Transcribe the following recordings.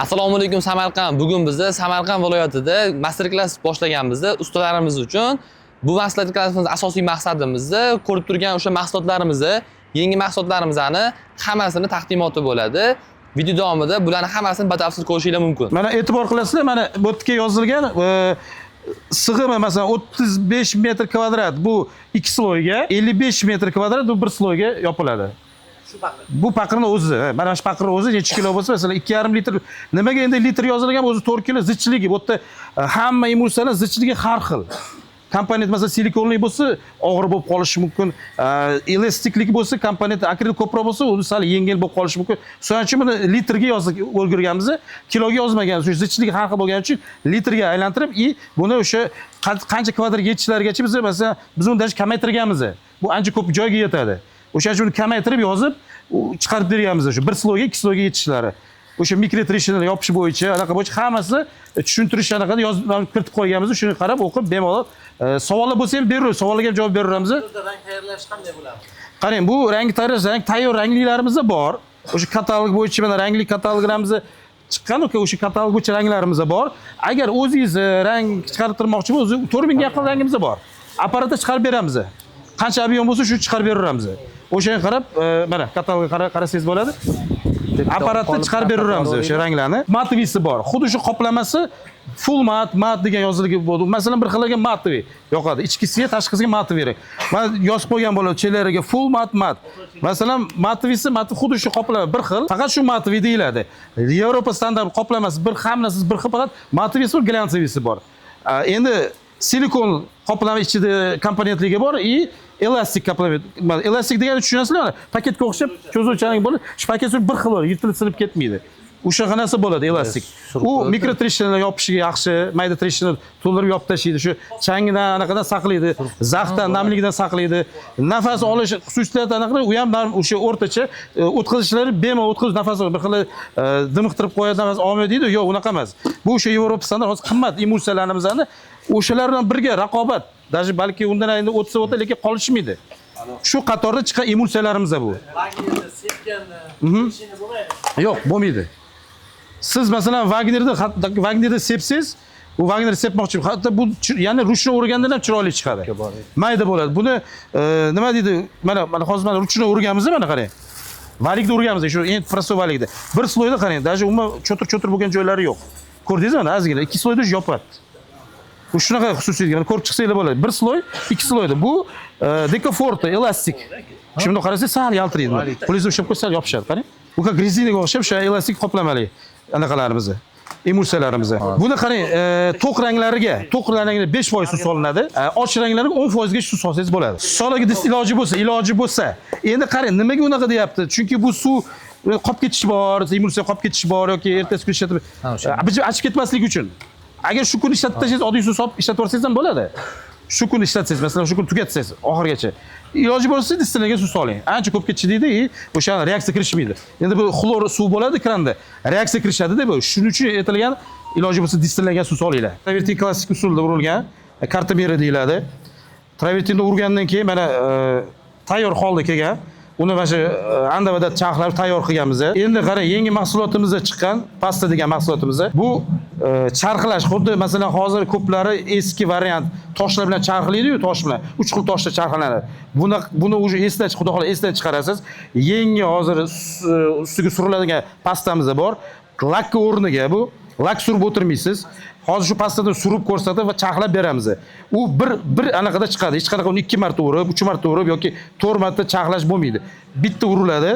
Assalomu alaykum, Samarqand. Bugun bizda Samarqand viloyatida master klass boshlaganmiz ustalarimiz uchun. Bu master klassimiz asosiy maqsadimiz ko'rib turgan o'sha mahsulotlarimizni, yangi mahsulotlarimizni hammasini taqdimoti bo'ladi. Video davomida bularni hammasini batafsil ko'rishinglar mumkin. Mana, e'tibor qilasizlar, mana bu yerga yozilgan sig'imi, masalan, 35 metr kvadrat bu ikki слой ga, 55 metr kvadrat bu bir слой ga yopiladi. Bu paqirni o'zi, mana shu paqirni o'zi necha kilo bo'lsa, masalan, 2,5 litr. Nimaga endi litr yozilgan? O'zi 4 kilo zichligi. Bu yerda hamma emulsiyalar zichligi har xil. Komponent, masalan, silikonli bo'lsa, og'ir bo'lib qolishi mumkin. Elastiklik bo'lsa, komponent akril ko'proq bo'lsa, u sal yengil bo'lib qolishi mumkin. Shuning uchun buni litrga yozib o'lgurganmiz, kiloga yozmaganmiz. Shu zichligi har xil bo'lgani uchun litrga aylantirib и buni o'sha qancha kvadratga yetishlarigacha biz, masalan, biz uni даже kamaytirganmiz. Bu ancha ko'p joyga yetadi. O'shaning uchun uni kamaytirib yozib, chiqarib berganmiz o'sha bir слой ga, ikki слой ga yetishlari. O'sha микротрещина lar yopish bo'yicha, anaqa bo'yicha hammasi tushuntirish anaqada yozib kiritib qo'yganmiz. Shuni qarab o'qib, bemalol savollar bo'lsa ham beraveramiz, savollarga ham javob beraveramiz. Rang tayyorlash qanday bo'ladi? Qarang, bu rang tayyorlash, rang tayyor ranglilarimiz bor. O'sha katalog bo'yicha mana rangli kataloglarimiz chiqqan, o'sha katalog bo'yicha ranglarimiz bor. Agar o'zingiz rang chiqartirmoqchi bo'lsangiz, o'zi 4000 ga yaqin rangimiz bor. Apparatda chiqarib beramiz. Qancha объем bo'lsa, shu chiqarib beraveramiz. O'shanga qarab, mana katalogga qarasangiz bo'ladi. Apparatda chiqarib beraveramiz o'sha ranglarni. Матовый si bor. Xuddi shu qoplamasi full mat, mat degan yozilgan bo'ldi. Masalan, bir xillarga матовый yoqadi. Ichkisiga, tashqisiga матовый rang. Mana yozib qo'ygan bo'ladi chelariga full mat, mat. Masalan, матовый si mat, xuddi shu qoplama bir xil, faqat shu матовый deyiladi. Yevropa standart qoplamasi bir, hammasi bir xil, faqat матовый si bor, глянцевый si bor. Endi silikon qoplama ichida komponentligi bor и elastik komponent. Mana, elastik degani tushunasizlar, mana paketga o'xshab cho'zuvchanlik bo'ladi. Shu paket bir xil bo'ladi, yirtilib sinib ketmaydi. O'shaqa narsa bo'ladi elastik. U микротрещина lar yopishiga yaxshi, mayda трещина to'ldirib yopib tashlaydi. Shu changdan, anaqadan saqlaydi, zaxdan, namlikdan saqlaydi. Nafas olish xususiyati anaqa, u ham o'sha o'rtacha o'tkazishlari bemalol o'tkazish, nafas bir xil dimiqtirib qo'yadi, nafas olmaydi deydi. Yo'q, unaqa emas. Bu o'sha Yevropa standart, hozir qimmat emulsiyalarimizni o'shalar bilan birga raqobat. Даже balki undan endi o'tsa o'ta, lekin qolishmaydi. Shu qatorda chiqqan emulsiyalarimiz bu. Vagnerni sepganda ishini bo'lmaydi. Yo'q, bo'lmaydi. Siz, masalan, Wagnerni, hatto Wagnerni sepsangiz, bu Wagner sepmoqchi, hatto bu ya'ni ручной urgandan ham chiroyli chiqadi. Mayda bo'ladi. Buni nima deydi? Mana hozir mana ручной urganmiz, mana qarang. Валик da urganmiz, shu eng простой валик da. Bir слой da qarang, даже umuman cho'tir-cho'tir bo'lgan joylari yo'q. Ko'rdingizmi? Mana ozgina ikki слой da yopadi. Bu shunaqa xususiyat, mana ko'rib chiqsanglar bo'ladi. Bir слой, ikki слой da. Bu Decoforte elastik. Shunday qarasangiz sal yaltiraydi. Qo'lingizda ushlab qo'ysa sal yopishadi, qarang. Bu как rezinaga o'xshab o'sha elastik qoplamali anaqalarimizni, emulsiyalarimizni. Buni qarang, to'q ranglariga, to'q ranglariga 5% suv solinadi. Och ranglariga 10% gacha suv solsangiz bo'ladi. Solaga iloji bo'lsa, iloji bo'lsa. Endi qarang, nimaga unaqa deyapti? Chunki bu suv qolib ketishi bor, emulsiya qolib ketishi bor yoki ertasi kuni ishlatib, achib ketmasligi uchun. Agar shu kuni ishlatib tashlaysiz, oddiy suv solib ishlatib yuborsangiz ham bo'ladi. Shu kuni ishlatsangiz, masalan, shu kuni tugatsangiz oxirigacha. Iloji bo'lsa, distillangan suv soling. Ancha ko'p ketishlaydi и o'sha reaksiya kirishmaydi. Endi bu xlor suv bo'ladi kranda. Reaksiya kirishadi-da bu. Shuning uchun aytilgan, iloji bo'lsa distillangan suv solinglar. Travertin klassik usulda urilgan, kartamera deyiladi. Travertinni urgandan keyin mana tayyor holda kelgan. Uni mana shu andavada charxlab tayyor qilganmiz. Endi qarang, yangi mahsulotimizda chiqqan pasta degan mahsulotimiz. Bu charxlash xuddi, masalan, hozir ko'plari eski variant toshlar bilan charxlaydi-yu, tosh bilan. Uch xil toshda charxlanadi. Buni уже esdan, xudo xohlasa, esdan chiqarasiz. Yangi hozir ustiga suriladigan pastamiz bor. Lakka o'rniga bu. Lak surib o'tirmaysiz. Hozir shu pastadan surib ko'rsatib va charxlab beramiz. U bir anaqada chiqadi. Hech qanaqa uni ikki marta urib, uch marta urib yoki to'rt marta charxlash bo'lmaydi. Bitta uriladi,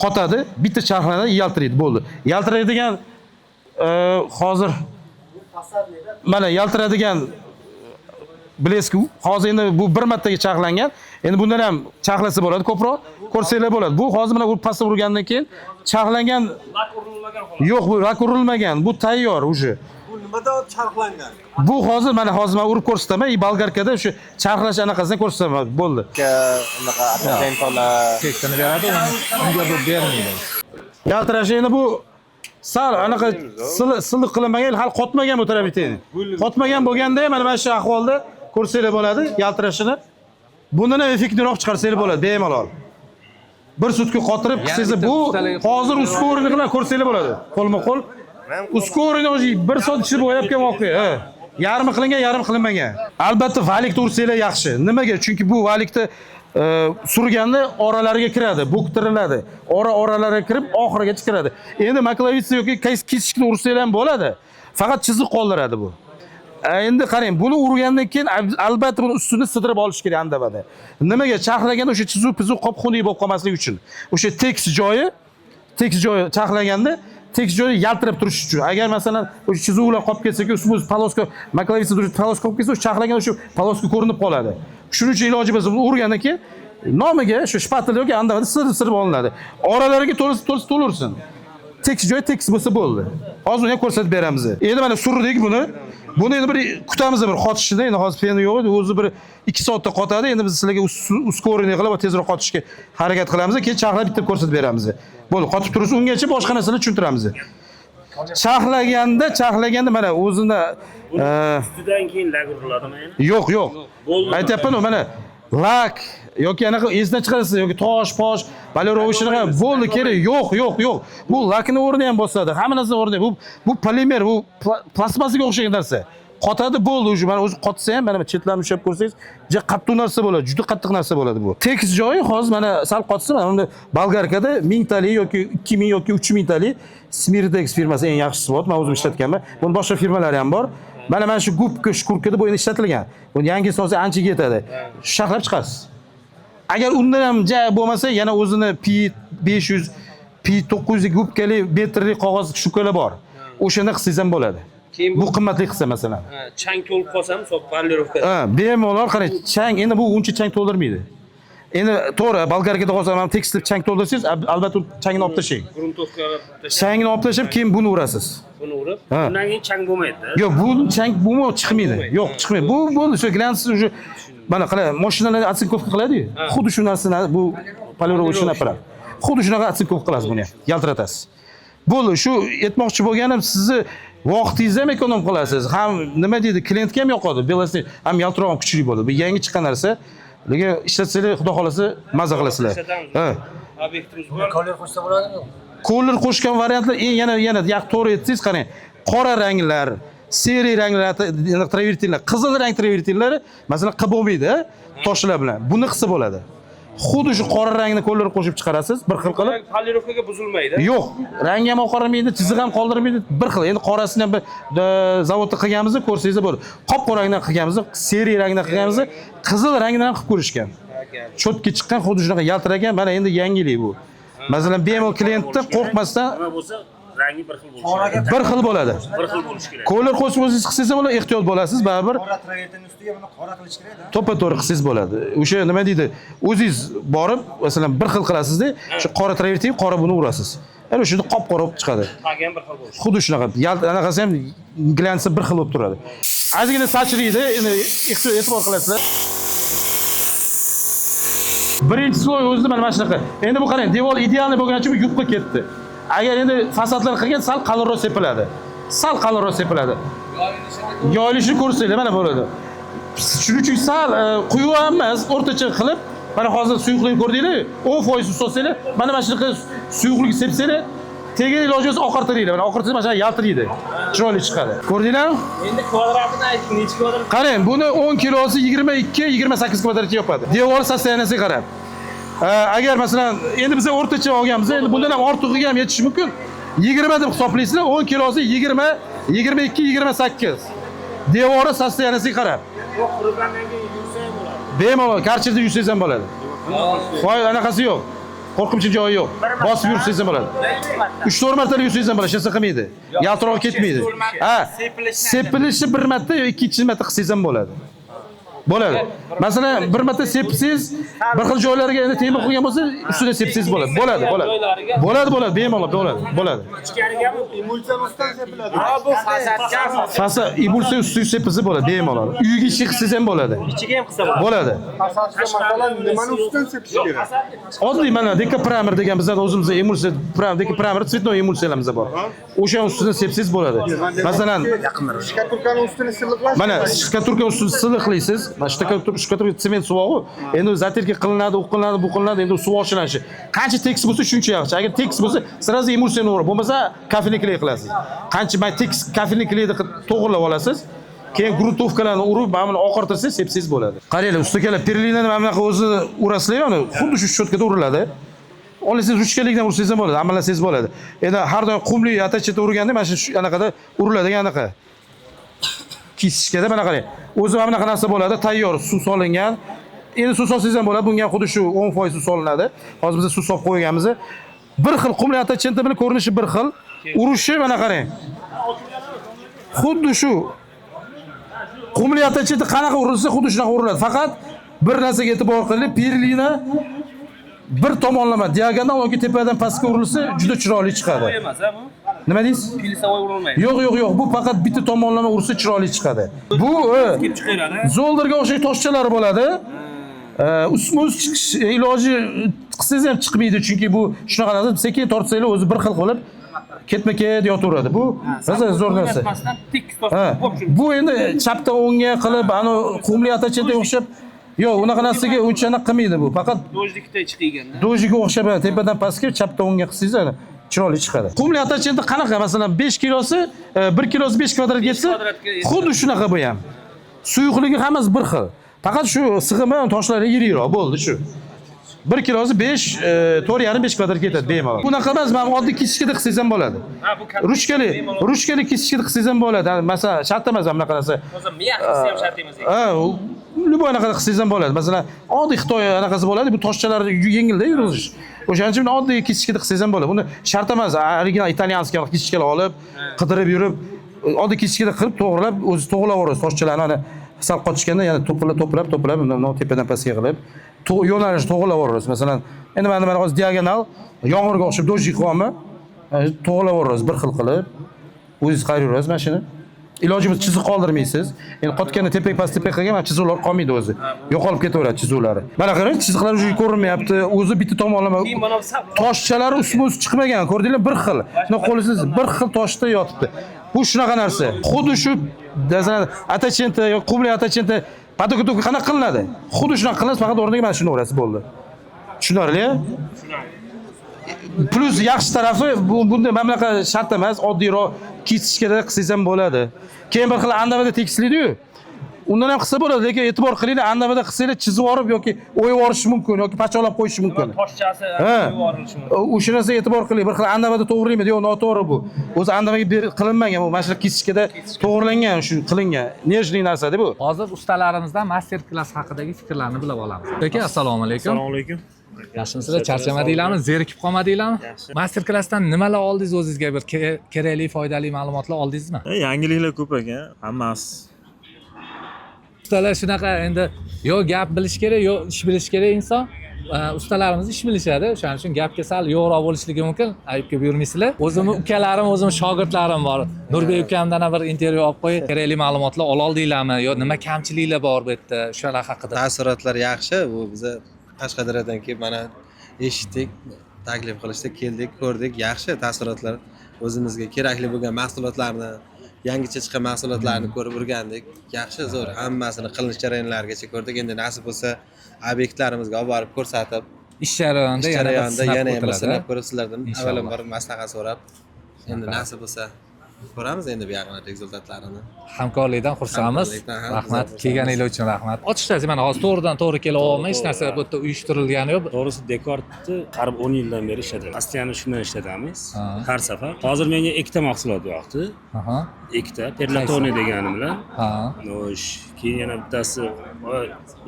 qotadi, bitta charxlanadi, yaltiraydi, bo'ldi. Yaltiraydigan hozir mana yaltiradigan блеск hozir endi bu bir martaga charxlangan. Endi bundan ham charxlasa bo'ladi ko'proq, ko'rsanglar bo'ladi. Bu hozir mana pastda urgandan keyin charxlangan. Lak urilmagan xolos. Yo'q, bu lak urilmagan, bu tayyor уже. Bu nimada charxlangan? Bu hozir mana hozir men urib ko'rsataman, и bolgarkada o'sha charxlash anaqasini ko'rsataman, bo'ldi. Unaqa attentalar Effektini beradi, unga bu bermaydi. Yaltirashi endi bu sal anaqa silliq qilinmagan, hali qotmagan bu travertin. Qotmagan bo'lganda ham mana shu ahvolda ko'rsanglar bo'ladi yaltirashini. Bundan ham effektliroq chiqarsanglar bo'ladi bemalol. Bir sutka qotirib qilsangiz bitta bu ustaligi hozir ускоренный bilan ko'rsanglar bo'ladi. Qo'lma qo'l. Ускоренный уже 1 soat ichida bo'yab voqea. Ha. Yarmi qilingan, yarmi qilinmagan. Albatta валик ni ursanglar yaxshi. Nimaga? Chunki bu валик ni surganda oralariga kiradi, bo'ktiriladi. Ora-oralariga kirib, oxirigacha kiradi. Endi макловица yoki кисточка ni ursanglar ham bo'ladi. Faqat chiziq qoldiradi bu. Endi qarang, buni urgandan keyin albatta buni ustini sidirib olish kerak andavada. Nimaga? Charxlaganda o'sha chizuv pizuv qop-xunuk bo'lib qolmasligi uchun. O'sha tekis joyi charxlaganda tekis joyi yaltirab turishi uchun. Agar masalan o'sha chizuvlar qolib ketsa, ustma-ust полоска, макловица полоска qolib ketsa, o'sha charxlaganda o'sha полоска ko'rinib qoladi. Shuning uchun iloji bo'lsa buni urgandan keyin nomiga shu шпатель yoki andavada sirib-sirib olinadi. Oralariga to'lsa to'lsa to'lursin. Tekis joyi tekis bo'lsa bo'ldi. Hozir uni ham ko'rsatib beramiz. Endi mana surdik buni. Buni endi bir kutamiz bir qotishini. Endi hozir фен i yo'q edi. O'zi bir 2 soatda qotadi. Endi biz sizlarga ускоренный qilib tezroq qotishga harakat qilamiz. Keyin charxlab bitta ko'rsatib beramiz. Bo'ldi, qotib tursin. Ungacha boshqa narsalarni tushuntiramiz. Charxlaganda mana o'zini Ustidan keyin lak uriladimi endi? Yo'q, yo'q. Aytyapman-ku, mana lak yoki anaqa esdan chiqarasiz yoki tosh, posh, полировка shunaqa bo'ldi, kerak yo'q, yo'q, yo'q. Bu lakni o'rnini ham bosadi. Hamma narsa o'rnida. Bu polimer, bu plastmassaga o'xshagan narsa. Qotadi bo'ldi уже. Mana o'zi qotsa ham mana chetlarini ushlab ko'rsangiz, juda qattiq narsa bo'ladi, juda qattiq narsa bo'ladi bu. Tekis joyi hozir mana sal qotsa, mana bunda bolgarkada 1000 talik yoki 2000 yoki 3000 talik Smirdex firmasi eng yaxshisi bor. Men o'zim ishlatganman. Buni boshqa firmalari ham bor. Mana shu губка, шкурка da bu endi ishlatilgan. Buni yangi solsa ancha yetadi. Charxlab chiqasiz. Agar undan ham ja bo'lmasa, yana o'zini P 500, P 900 губка li metrli qog'oz штука lar bor. O'shanda qilsangiz ham bo'ladi. Keyin Bu qimmatli qilsa masalan. Ha, chang to'lib qolsa misol полировка. Ha, bemalol qarang, chang endi bu uncha chang to'ldirmaydi. Endi to'g'ri, bolgarkada qolsa ham tekislab chang to'ldirsangiz, albatta u changni olib tashlang. Грунтовка Changni olib tashlab, keyin buni urasiz. buni urib, Ha. undan keyin chang bo'lmaydi. Yo'q, bu chang bu chiqmaydi. Yo'q, chiqmaydi. Bu bo'ldi, shu глянец уже mana qara, mashinalar оцинковка qiladi-yu. Xuddi shu narsani bu полировочный аппарат. Xuddi shunaqa оцинковка qilasiz buni ham, yaltiratasiz. Bo'ldi, shu aytmoqchi bo'lganim sizni vaqtingizni ham эконом qilasiz. Ham nima deydi, клиент ga ham yoqadi. Белоснежный ham yaltiroq ham kuchli bo'ladi. Bu yangi chiqqan narsa. Lekin ishlatsanglar, xudo xolasa maza qilasizlar. Ishlatamiz. Ha. Obyektimiz bor. Колер qo'shsa bo'ladimi? Колер qo'shgan variantlar eng yana yaq to'g'ri aytsangiz qarang. Qora ranglar, серый ranglar, travertinlar, qizil rang travertinlari masalan qilib bo'lmaydi, toshlar bilan. Buni qilsa bo'ladi. Xuddi shu qora rangni колер qo'shib chiqarasiz, bir xil qilib. Полировка ga buzilmaydi. Yo'q, rangi ham oqarmaydi, chiziq ham qoldirmaydi, bir xil. Endi qorasini ham bir zavodda qilganimizni ko'rsangiz bo'ladi. Qop-qora rangdan qilganmiz, серый rangdan qilganmiz, qizil rangdan ham qilib ko'rishgan. Чётко chiqqan, xuddi shunaqa yaltiragan, mana endi yangilik bu. Masalan, bemalol клиент da qo'rqmasdan Nima bo'lsa rangi bir xil bo'lishi kerak. Bir xil bo'ladi. Bir xil bo'lishi kerak. Колер qo'shib o'zingiz qilsangiz ham bo'ladi, ehtiyot bo'lasiz baribir. Qora travertinni ustiga buni qora qilish kerak-da. To'ppa to'g'ri qilsangiz bo'ladi. O'sha nima deydi, o'zingiz borib, masalan, bir xil qilasizda, shu qora travertin, qora buni urasiz. Ana o'shanda qop-qora bo'lib chiqadi. Tagi ham bir xil bo'lishi. Xuddi shunaqa. Yalt anaqasi ham глянец i bir xil bo'lib turadi. Ozgina sachraydi, endi e'tibor qilasizlar. Birinchi слой o'zida mana shunaqa. Endi bu qarang, devor идеальный bo'lgani uchun bu yupqa ketdi. Agar endi fasadlar qilgan sal qalinroq sepiladi. Sal qalinroq sepiladi. Yoyilishini ko'rsanglar mana bo'ladi. Shuning uchun sal quyuq ham emas, o'rtacha qilib, mana hozir suyuqlikni ko'rdinglar, 10% solsanglar, mana shunaqa suyuqlik sepsanglar, tagini iloji bo'lsa oqartiringlar. Mana oqartirsa mana shunaqa yaltiraydi. Chiroyli chiqadi. Ko'rdinglarmi? Endi kvadratini ayting, nechi kvadrat? Qarang, buni 10 kilosi 22, 28 kvadratga yopadi. Devor состояния siga qarab. Agar masalan, endi biz o'rtacha olganmiz, endi bundan ham ortig'iga ham yetishi mumkin. 20 deb hisoblaysizlar, 10 kilosi 20, 22, 28. Devori состояния siga qarab. Bu qurigandan keyin yursa ham bo'ladi. Bemalol karcherda yursangiz ham bo'ladi. Voy, anaqasi yo'q. Qo'rqinchli joyi yo'q. Bosib yursangiz ham bo'ladi. 3-4 marta yursangiz ham bo'ladi, hech narsa qilmaydi. Yaltiroq ketmaydi. Ha, sepilishi bir marta yo ikkinchi marta qilsangiz ham bo'ladi. Bo'ladi. Masalan, bir marta sepsangiz, bir xil joylarga endi temir qilgan bo'lsa, ustida sepsangiz bo'ladi. Bo'ladi, bo'ladi. Bo'ladi, bo'ladi, bemalol bo'ladi, bo'ladi. Ichkarigami? Emulsiya ustidan sepiladi. Ha, bu fasadga. Fasa emulsiya ustiga sepilsa bo'ladi, bemalol. Uyga ishi qilsangiz ham bo'ladi. Ichiga ham qilsa bo'ladi. Bo'ladi. Fasadga masalan nimani ustidan sepish kerak? Oddiy mana Deka Primer degan bizlarda o'zimizda emulsiya primer, Deka Primer цветной emulsiyalarimiz bor. O'sha ustidan sepsangiz bo'ladi. Masalan, Штукатурка ni ustini silliqlash mana штукатурка ustini silliqlaysiz. Mana штукатурка sement suvog'i. Endi затирка qilinadi, u qilinadi, bu qilinadi, endi suv oshirlanishi. Qancha tekis bo'lsa shuncha yaxshi. Agar tekis bo'lsa, сразу emulsiyani urib, bo'lmasa кафельный клей qilasiz. Qancha mana tekis кафельный клей ni to'g'irlab olasiz. Keyin грунтовка larni urib, mana buni oqartirsangiz, sepsangiz bo'ladi. Qaranglar, ustakalar, perlinani mana bunaqa o'zi urasizlar, uni xuddi shu щётка da uriladi. Olsangiz ruchkalikdan ursangiz ham bo'ladi, amallasangiz bo'ladi. Endi har doim qumli atachada urganda mana shu anaqada uriladigan anaqa. Кисточка da mana qarang. O'zi mana bunaqa narsa bo'ladi, tayyor suv solingan. Endi suv solsangiz ham bo'ladi, bunga ham xuddi shu 10% suv solinadi. Hozir biz suv solib qo'yganmiz. Bir xil qumli аточента bilan ko'rinishi bir xil, urishi mana qarang. Xuddi shu qumli аточента qanaqa urilsa, xuddi shunaqa uriladi. Faqat bir narsaga e'tibor qiling, perlina bir tomonlama diagonal yoki tepadan pastga urilsa juda chiroyli chiqadi. Emas, ha bu? Nima deysiz? Pilisovoy urilmaydi. Yo'q, yo'q, yo'q. Bu faqat bitta tomonlama ursa chiroyli chiqadi. Bu Chiqaradi. Zolderga o'xshagan toshchalari bo'ladi. Ustma-ust chiqish iloji qilsangiz ham chiqmaydi, chunki bu shunaqa narsa, sekin tortsanglar o'zi bir xil qilib ketma-ket yotaveradi. Bu rosa zo'r narsa. O'ynatmasdan tekis Ha, tortib, bu endi chapdan o'ngga qilib, ani qumli аточента o'xshab, yo'q, unaqa narsaga uncha anaqa qilmaydi bu. Faqat дождик da chiqiganda. дождик ka o'xshab tepadan pastga chapdan o'ngga qilsangiz ana chiroyli chiqadi. Qumli аточента qanaqa? Masalan, 5 kilosi, 1 kilosi 5 kvadratga yetsa, kvadratga yetadi. Xuddi shunaqa bu ham. Suyuqligi hammasi bir xil. Faqat shu sig'imi toshlari yirikroq bo'ldi shu. 1 kilosi 5, 4,5 5 kvadratga yetadi bemalol. Bunaqa emas, mana oddiy кисточка da qilsangiz ham bo'ladi. Ha, bu katta. Ruchkali кисточка da qilsangiz ham bo'ladi. Ha, masalan, shart emas bunaqa narsa. O'zi mягкий si ham shart emas ekan. Ha, любой anaqa qilsangiz ham bo'ladi. Masalan, oddiy Xitoy anaqasi bo'ladi, bu toshchalar yengilda yurg'izish. O'shaning uchun oddiy кисточка da qilsangiz ham bo'ladi. Buni shart emas, original итальянский кисточка lar olib, qidirib yurib, oddiy кисточка da qilib to'g'rilab, o'zi to'g'rilab yuborasiz toshchalarni ana sal qotishganda yana to'plab, to'plab, to'plab, bundan tepadan pastga qilib, yo'nalish to'g'rilab yuborasiz. Masalan, endi mana hozir diagonal yomg'irga o'xshab дождик qilyapman. To'g'rilab yuborasiz bir xil qilib. O'zingiz qarayverasiz mana shuni. Iloji bo'lsa chiziq qoldirmaysiz. Endi qotganda tepak past tepak qilgan mana chiziqlar qolmaydi o'zi. Yo'qolib ketaveradi chiziqlari. Mana qarang, chiziqlar уже ko'rinmayapti. O'zi bitta tomonlama Keyin mana bu sap toshchalari ustma-ust chiqmagan. Ko'rdinglar, bir xil. Shuni qo'lisiz bir xil toshda yotibdi. Bu shunaqa narsa. Xuddi shu masalan, аточента yoki qumli аточента подготовка qanaqa qilinadi? Xuddi shunaqa qilinasiz, faqat o'rniga mana shuni urasiz bo'ldi. Tushunarli? Плюс yaxshi tarafi bu bunda mana bunaqa shart emas, oddiyroq кисточка da qilsangiz ham bo'ladi. Keyin bir xil andavada tekislaydi-yu. Undan ham qilsa bo'ladi, lekin e'tibor qilinglar, andavada qilsanglar chizib yuborib yoki o'yib yuborishi mumkin yoki pachoqlab qo'yishi mumkin. Toshchasi yuborilishi mumkin. O'sha narsaga e'tibor qiling. Bir xil andavada to'g'rilaymi? Yo'q, noto'g'ri bu. O'zi andavaga qilinmagan bu. Mana shu кисточка da to'g'rilangan, shu qilingan. Нежный narsa-da bu. Hozir ustalarimizdan master klass haqidagi fikrlarni bilib olamiz. Aka, assalomu alaykum. Assalomu alaykum. Yaxshimisizlar? Charchamadinglarmi? Zerikib qolmadinglarmi? Yaxshi. Master klassdan nimalar oldingiz o'zingizga bir kerakli, foydali ma'lumotlar oldingizmi? Yangiliklar ko'p ekan, hammasi. Ustalar shunaqa endi yo gap bilish kerak, yo ish bilish kerak inson. Ustalarimiz ish bilishadi, o'shaning uchun gapga sal yo'qroq bo'lishligi mumkin. Aybga buyurmaysizlar. O'zimni ukalarim, o'zimni shogirdlarim bor. Nurbek ukamdan ham bir intervyu olib qo'yib, kerakli ma'lumotlar ola oldinglarmi yo nima kamchiliklar bor bu yerda, o'shalar haqida. Taassurotlar yaxshi. Bu biza Qashqadaryodan kelib mana eshitdik, taklif qilishdi, keldik, ko'rdik. Yaxshi taassurotlar. O'zimizga kerakli bo'lgan mahsulotlarni, yangicha chiqqan mahsulotlarni ko'rib o'rgandik. Yaxshi, zo'r. Hammasini qilinish jarayonlarigacha ko'rdik. Endi nasib bo'lsa obyektlarimizga olib borib ko'rsatib, Ish jarayonida ish yana bir jarayonida sinab yana ham bir o'tiladi. sinab ko'rib, sizlardan Inshaalloh. avvalambor maslahat so'rab, endi nasib bo'lsa ko'ramiz endi buyog'ini результат larini. Hamkorlikdan xursandmiz. Hamkorlikdan ham Rahmat, biz ham kelganinglar uchun rahmat. Ochiqchasi mana hozir to'g'ridan to'g'ri kelyapman, hech narsa bu yerda uyushtirilgani yo'q. To'g'risi Dekortni qariyb 10 yildan beri ishlataman. Постоянно shundan ishlatamiz. Har safar. Hozir menga ikkita mahsulot yoqdi. Ikkita Perlatoni degani bilan. Xo'sh, keyin yana bittasi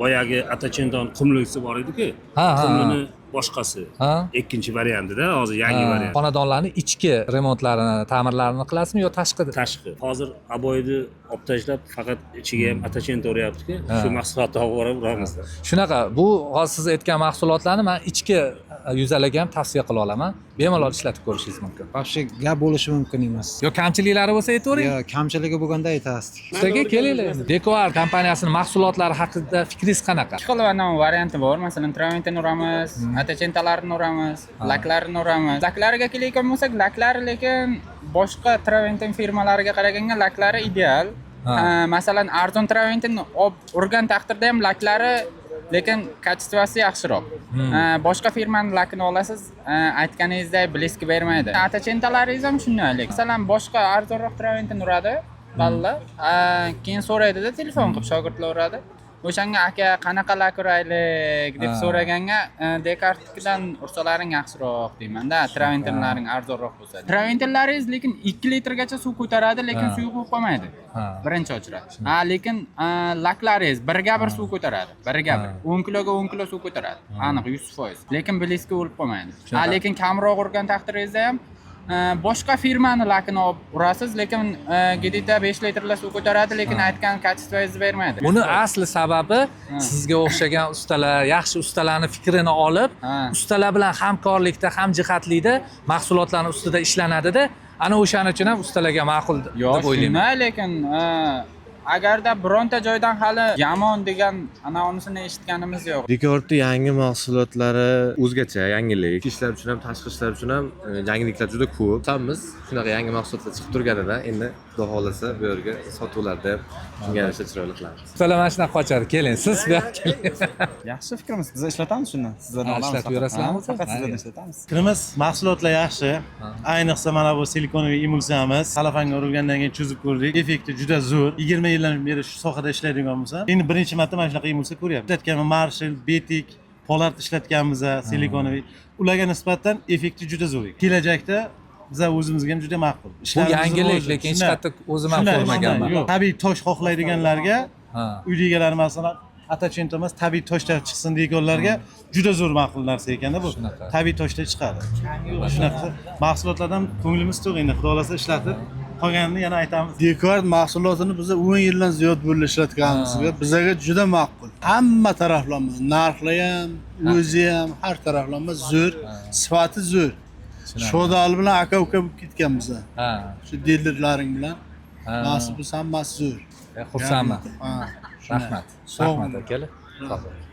boyagi Аточента ni qumlisi bor edi-ku. Ha, ha, ha. Qumlini boshqasi. Ikkinchi variantida, hozir yangi variant. Xonadonlarni ichki remontlarini, ta'mirlarini qilasizmi yo tashqi? Tashqi. Hozir обой ni olib tashlab, faqat ichiga ham Аточента uryapti-ku. Shu mahsulotni olib borib uramiz. Shunaqa, bu hozir siz aytgan mahsulotlarni men ichki yuzalarga ham tavsiya qila olaman. Bemalol ishlatib ko'rishingiz mumkin. Вообще gap bo'lishi mumkin emas. Yo kamchiliklari bo'lsa aytavering. Yo, kamchiligi bo'lganda aytardik. Ustaga kelinglar. Dekoar kompaniyasining mahsulotlari haqida fikringiz qanaqa? Ikki xil anavi varianti bor. Masalan, travertin uramiz, аточента larni uramiz, laklarini uramiz. Laklariga kelayotgan bo'lsak, laklari lekin boshqa travertin firmalariga qaraganda laklari ideal. Masalan, arzon traventinni olib urgan taqdirda ham laklari, lekin качество si yaxshiroq. Boshqa firmani lakini olasiz, aytganingizdek блеск bermaydi. Atachentalaringiz ham shunday. Masalan, boshqa arzonroq traventin uradi bolalar. Keyin so'raydida, telefon qilib shogirdlar uradi. O'shanga aka, qanaqa lak uraylik deb so'raganga, Dekartnikidan ursalaring yaxshiroq deymanda, traventinlaring arzonroq bo'lsa. Traventinlaringiz lekin 2 litrgacha suv ko'taradi, lekin suyuq bo'lib qolmaydi. Birinchi очередь. Ha, lekin laklaringiz birga bir suv ko'taradi. Birga bir. 10 kiloga 10 kilo suv ko'taradi. Aniq 100%. Lekin блеск i o'lib qolmaydi. Ha, lekin kamroq urgan taqdiringizda ham boshqa firmani lakini olib urasiz, lekin где-то 5 litrlar suv ko'taradi, lekin aytgan качество ngizni bermaydi. Buni asli sababi sizga o'xshagan ustalar, yaxshi ustalarni fikrini olib, ustalar bilan hamkorlikda, hamjihatlikda mahsulotlarni ustida ishlanadida. Ana o'shaning uchun ham ustalarga ma'qul Yo'q, deb o'ylayman. Shunday, lekin agarda bironta joydan hali yomon degan anonsini eshitganimiz yo'q. Dekortni yangi mahsulotlari o'zgacha yangilik. Ichki ishlar uchun ham, tashqi ishlar uchun ham yangiliklar juda ko'p. Xursandmiz shunaqa yangi mahsulotlar chiqib turganidan. Endi xudo xohlasa, bu yerga sotuvlarda ham shunga yarasha chiroyli qilamiz. Ustalar mana shunaqa qochadi. Keling, siz bu yoqqa keling. Yaxshi fikrimiz. Biz ishlatamiz shundan. Sizlardan Ha, olamiz. ishlatib yurasizlarmi? Ha, faqat sizlardan ishlatamiz. Fikrimiz, mahsulotlar yaxshi. Ayniqsa mana bu silikonli emulsiyamiz salafanga urilgandan keyin cho'zib ko'rdik. Effekti juda zo'r. 20 yildan beri shu sohada ishlaydigan bo'lsam, endi birinchi marta mana shunaqa emulsiya ko'ryapman. Ishlatganman Marshall, Betik, Pollard ishlatganmiz silikonli. Ularga nisbatan effekti juda zo'r. Kelajakda biza o'zimizga ham juda ma'qul. Bu Ishlarimiz yangilik, rivoji. lekin hech Shunday. qayerda o'zim ham Shunday, ko'rmaganman. shunday. Yo'q, tabiiy tosh xohlaydiganlarga, uyda egalari, masalan, atachenta emas, tabiiy toshda chiqsin deganlarga juda zo'r ma'qul narsa ekanda bu. Shunaqa. Tabiiy toshda chiqadi. Shunaqa mahsulotlardan ko'nglimiz to'q, endi xudo xohlasa ishlatib, qolganini yana aytamiz. Dekart mahsulotini biz 10 yildan ziyod bo'ldi ishlatganimizga. Bizaga juda ma'qul. Hamma taraflama, narxlar ham, o'zi ham, har taraflama zo'r, sifati zo'r. Shodali bilan aka uka bo'lib ketganmiz. Shu dilerlaring bilan. Nasib bo'lsa, hammasi zo'r. Xursandman. Ha, shunday. Rahmat. Sog' Rahmat, bo'ling. akalar. Sog' bo'ling.